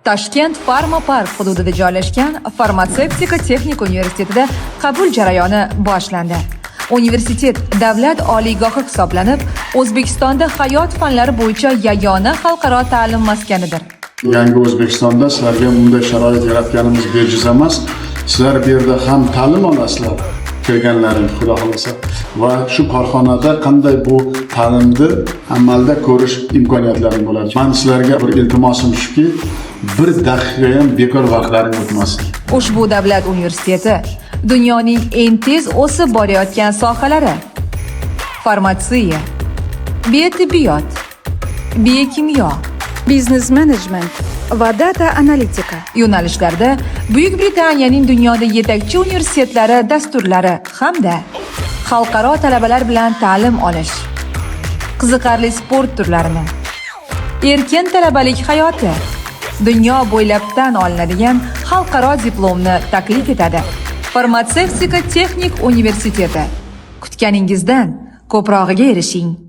Tashkent Pharma Park hududida joylashgan Farmatsevtika texnik universitetida qabul jarayoni boshlandi. Universitet davlat oliygohi hisoblanib, O'zbekistonda hayot fanlari bo'yicha yagona xalqaro ta'lim maskanidir. Yangi O'zbekistonda sizlarga bunday sharoit yaratganimiz bejiz emas. Sizlar bu yerda ham ta'lim olasizlar, kelganlaring, xudo xohlasa, va shu korxonada qanday bu ta'limni amalda ko'rish imkoniyatlaring bo'ladi. Man sizlarga bir iltimosim shuki, bir daqiqa ham bekor vaqtlaring o'tmasin. Ushbu davlat universiteti dunyoning eng tez o'sib borayotgan sohalari: farmatsiya, biotibbiyot, biokimyo, biznes menejment va data analitika yo'nalishlarida Buyuk Britaniyaning dunyoda yetakchi universitetlari dasturlari hamda xalqaro talabalar bilan ta'lim olish, qiziqarli sport turlarini, erkin talabalik hayoti, dunyo bo'ylab tan olinadigan xalqaro diplomni taklif etadi. Farmatsevtika texnik universiteti. Kutganingizdan ko'prog'iga erishing.